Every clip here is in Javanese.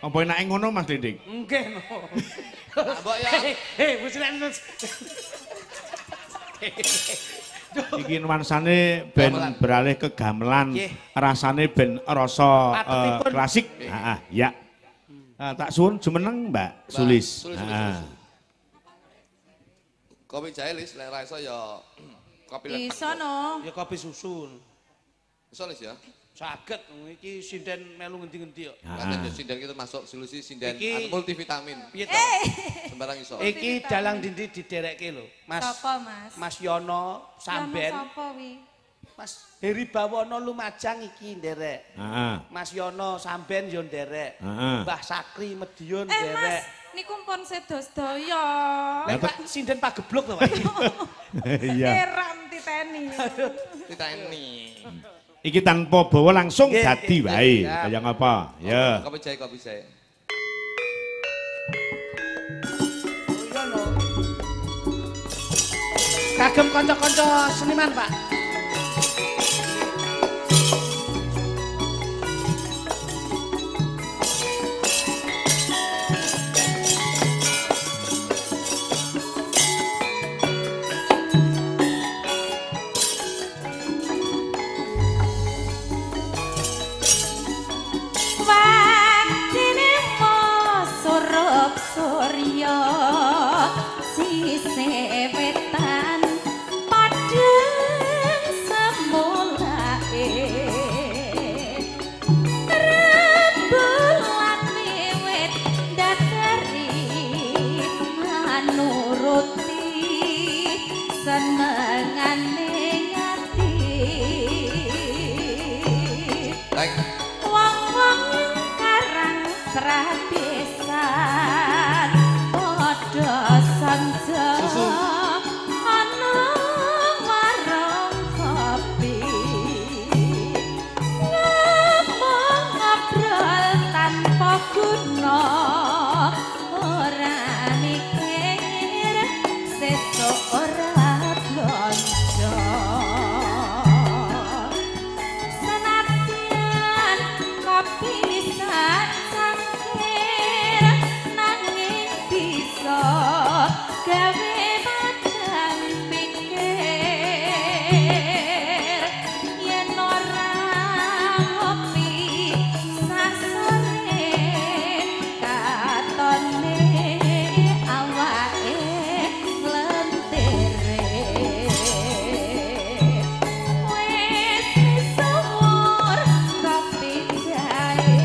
Apa enake ngono Mas Dinding? Nggih no. Mbok ya. Hei, wis nek iki nuansane ben beralih ke gamelan, rasane ben rasa klasik. Heeh, ya. Tak suwun jumeneng Mbak Sulis. Heeh. Kopi jahe Lis, lek ra iso ya kopi letek. Iso no. Ya kopi susu. Iso Lis ya. Saged iki sinden melu ngendi-ngendi kok. Kan sinden kita masuk solusi sinden multivitamin. Piye to? Sembarang iso. Iki dalang dindi diderekke lho, Mas. Sapa, Mas? Mas Yono Samben. Sapa wi? Mas Heri Bawono Lumajang iki nderek. Heeh. Mas Yono Samben yo nderek. Mbah Sakri Medion nderek. Mas, niku pun sedo sedaya. Lah Pak sinden pageblok to, Pak. Iya. Eram titeni. Titeni. Iki tanpa bawa langsung dadi wae. Kaya ngapa? Ya. Kopi jahe, kopi jahe. Kagem kanca-kanca seniman, Pak. Wis misuwur kopi jahe.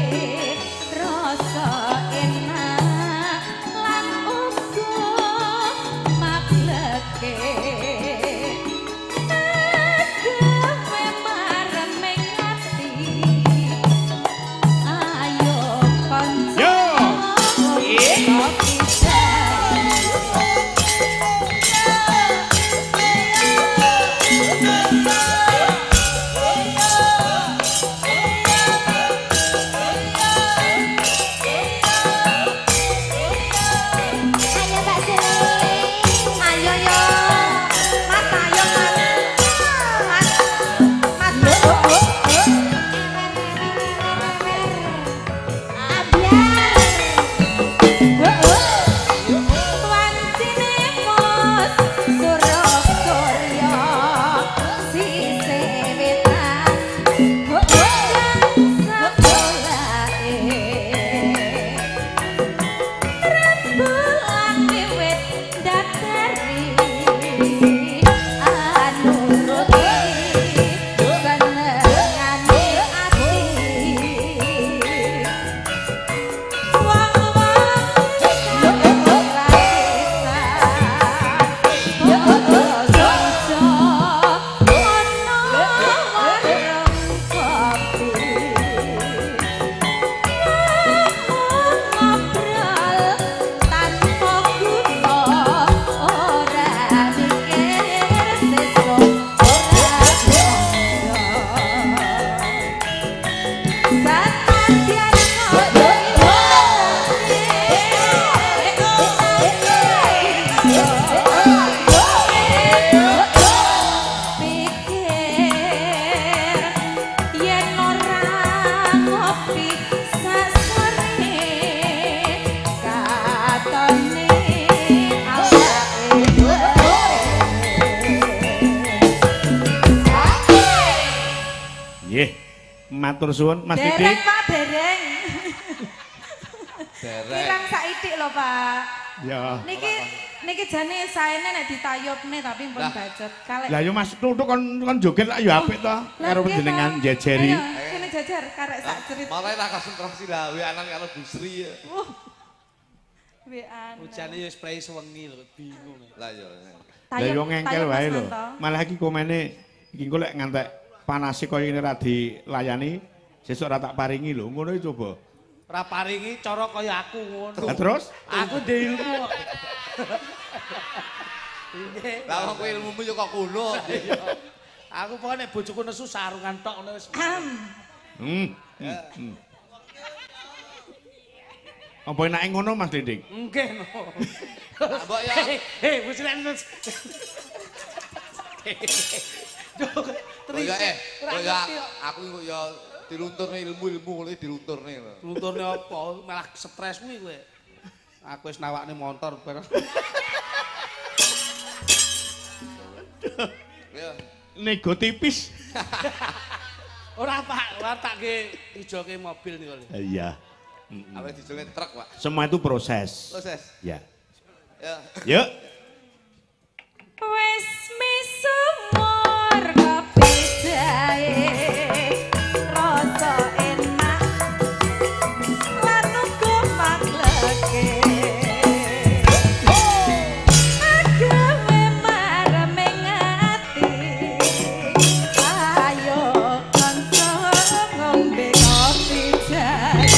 Matur suwun Mas Didik. Dereng Pak, dereng. Dereng. Kirang saithik lho Pak. Ya. Niki niki jane saene nek ditayubne tapi pun bacot. Kalek. Lah yo Mas Tutuk kon joget lak yo apik to karo panjenengan jejeri. Ayo, kene jejer karek sak cerit. Malah ra konsentrasi lah weanan karo Bu Sri. Weanan. Ujane yo spray sewengi lho, bingung. Lah yo. Lah yo ngengkel wae lho. Malah iki komene iki engko lek ngantek panase kaya ngene ra dilayani, sesuk ra tak paringi lho. Ngono iki coba. Ra paringi cara kaya aku ngono. Lah terus? Aku ndek ilmu kok. Nggih. Lah wong kowe ilmumu yo kok kuno. Aku pokoke nek bojoku nesu sarungan tok ngono wis. Apa enake ngono Mas Didik? Nggih no. Mbok ya. Hei, wis nek. Terus ya aku kok ya dilunturne ilmu-ilmu ngono dilunturne lho. Lunturne apa? Malah stres kuwi kowe. Aku wis nawakne motor bareng. Nego tipis. Ora Pak, ora tak ge ijoke mobil niku lho. Iya. Apa dijolne truk, Pak? Semua itu proses. Proses. Ya. Ya. Yuk. Wis misumur kopi jahe rasa enak lan uga makleke. Agawe marem ing ati. Ayo kanca ngombe kopi jahe.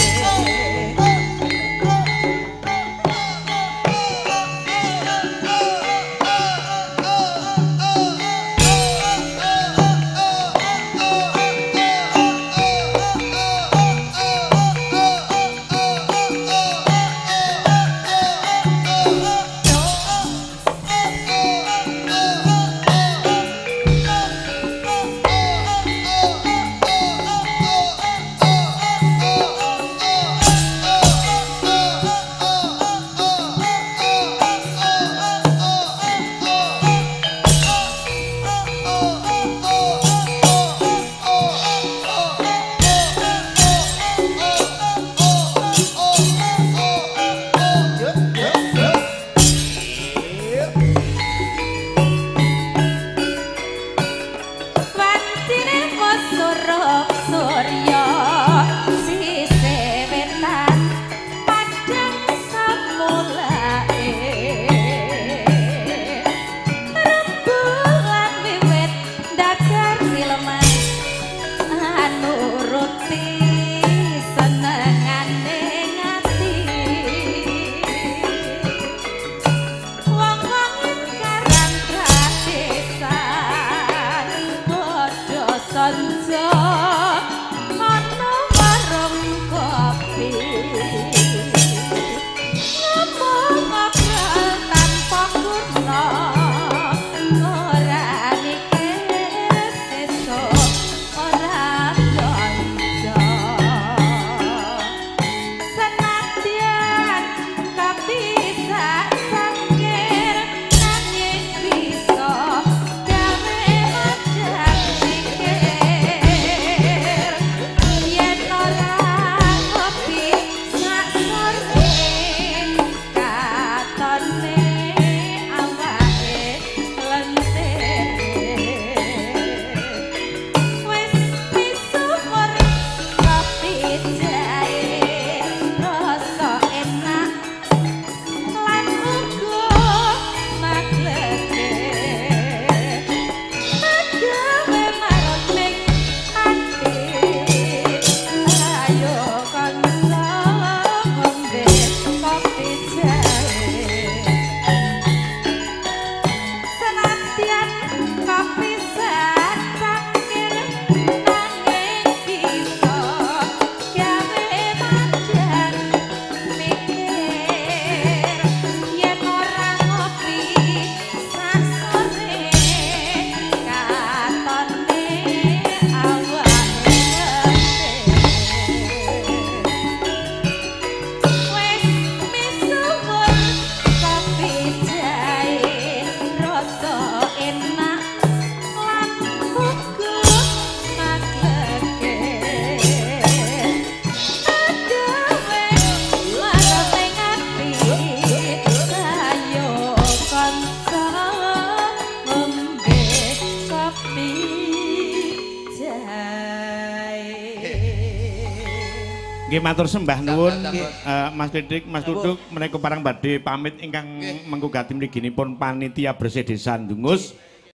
Nggih matur sembah nuwun Mas Didik, Mas Duduk menika parang badhe pamit ingkang mengku gati mliginipun panitia bersih desa Dungus.